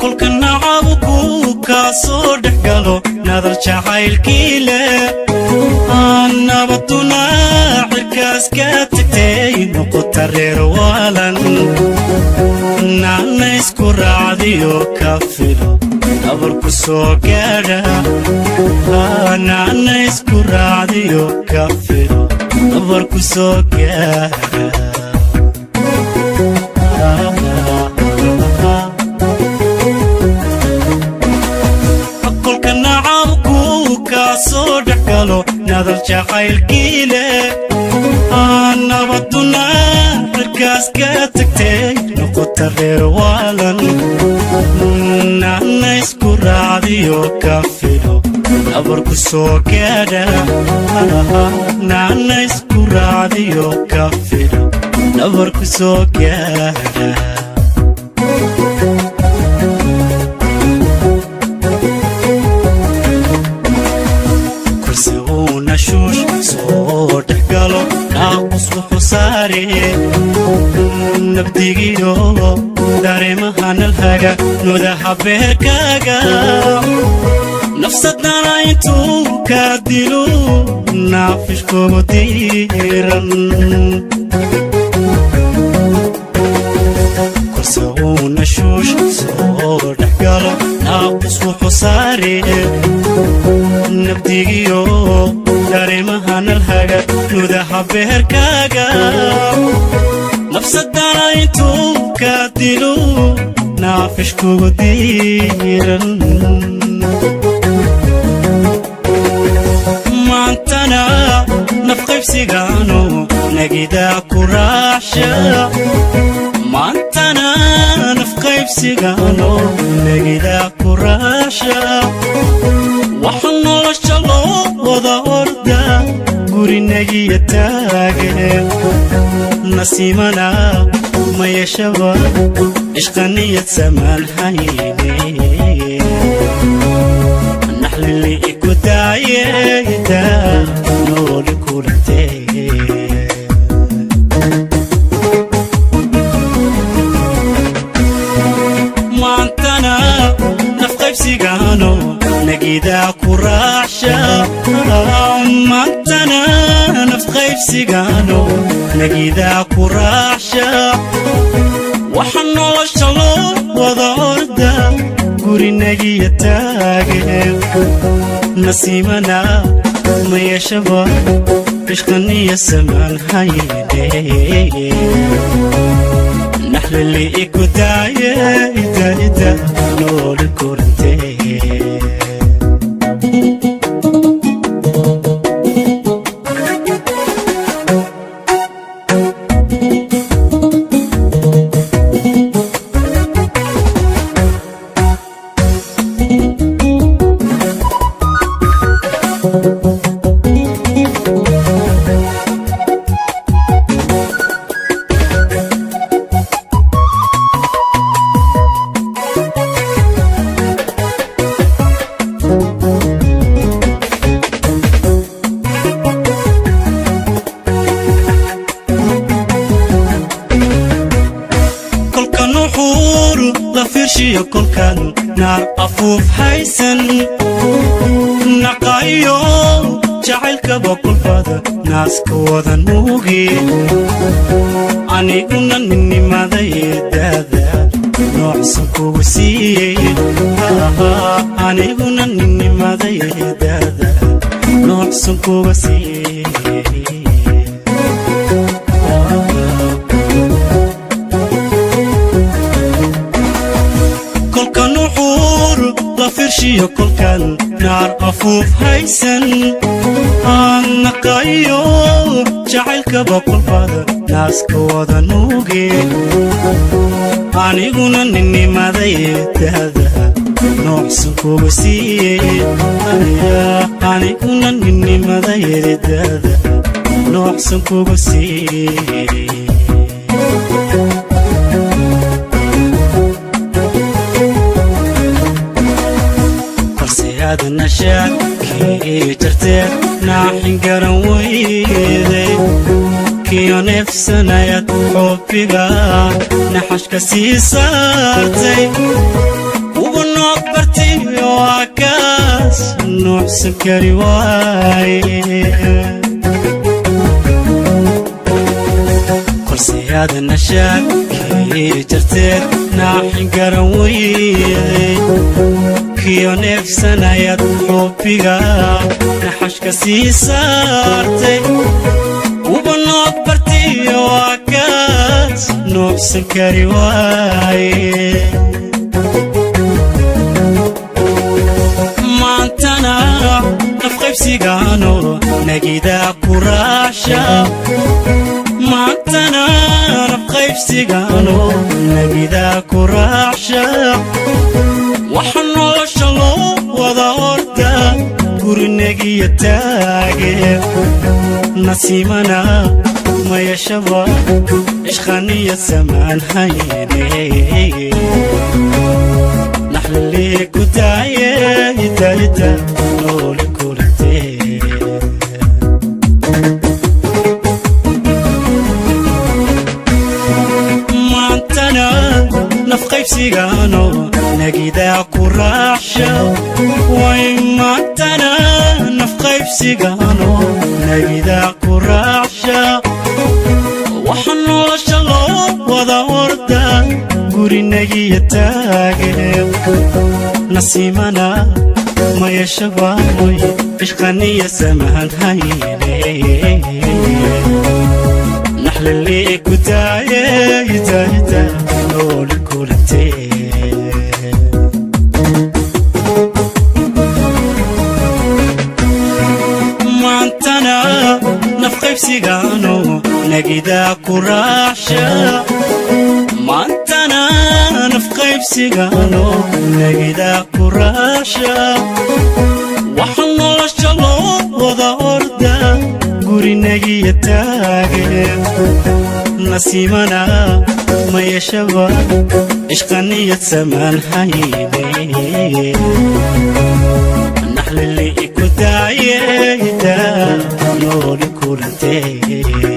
Kolka nacabku kaa soo dhex galo, nadar jacaylkii leh, nabaduna cirkaas ka tagtay, noqota reer waalan, naana isku raacdiyo ka filo nabarku soo gaadha, naana isku raacdiyo ka filo nabarku soo gaadha. Kolka nacabku kaa soo dhex galo, nadar jacaylkii leh, nabaduna cirkaas ka tagtay, noqota reer waalan, naana isku raacdiyo ka filo nabarku soo gaadha, naana isku raacdiyo ka filo nabarku soo gaadha. Kursi uuna shuush soo dhex galo, naaqus wuxuu saare nabdigiyo dareemaha nalhaga nudaha beerkaaga, nafsadana intuu kaa dilo naafishkugu diiran. Kursi uuna shuush soo dhex galo, naaqus wuxuu saare nabdigiyo dareemaha nalhaga nudaha beerkaaga, nafsadana intuu kaa dilo naafishkugu diiran. Maantana nafqaybsigaanu nagidaa ku raaxsha, maantana nafqaybsigaanu nagidaa ku raaxsha, waxa nolosha loo wada orda gurinagiya taage, nasiimana ma yeeshaba ishqaniyad samaan hayne, naxlili iku daayeda nooli kulantee. Maantana nafqaybsigaano nagidaa ku raaxsha, maantana nafqaybsigaano nagidaa ku raaxsha, waxa nolosha loo wada orda gurinagiya taage, nasiimana ma yeeshaba ishqaniya samaan hayne, naxlili iku daaye ida nooli kurantee. Kolka nuxuur la fiirshiyo, kolkan naar afuuf haysan naqayo, jacaylkaba kulbada naaska wada nuugi, aniguna ninnimaday daada noocsan kugu siiyey, aniguna ninnimaday daada noocsan kuga siiyey. Kolka nuxuur la fiirshiyo, kolkan naar afuuf haysan naqayo, jacaylkaba kulbada naaska wada nuuge, aniguna ninnimaday daada noocsan kuga siiyey, aniguna ninnimaday daada noocsan kuga siiyey. Balse aad nashaad Nashaadkii jarteed naaxin garan weyday, kiyo neefsanayad xubbiga naxashka sii saartay. Ugu noog bartiyo waa kaas nuucsan kari waaye. Kolseyaada nashaadkii jarteed naaxin garan weyday, kiyo neefsanayad xubbiga naxashka sii saartay. Uba noog bartiyo waa kaas nuucsan kari waaye. Maantana nafqaybsigaano nagidaa ku raacsha, maantana nafqaybsigaano nagidaa ku raacsha. Waxa nolosha loo wada orda gurinagiyo taage, nasiimana mayashaba ishqaniya samaan hayne. Naxlilii ku daaye idayda nooli kulantee. Maantana nafqaybsigaano nagidaa ku raacsha way, maantana nafqaybsigaano nagidaa ku raacsha. Waxa nolosha loo wada orda gurinagiyo taage, nasiimana mayashabamoy ishqaniya samahan hayne. Naxlilii ku daaye idayda nooli kulantee. Maantana nafqaybsigaano nagidaa ku raacsha, maantana nafqaybsigaano nagidaa ku raacsha. Waxa nolosha loo wada orda gurinagiyo taage, nasiimana mayashaba ishqaniyad samaan hayne. Naxlili ku daaye ida nooli kulantee.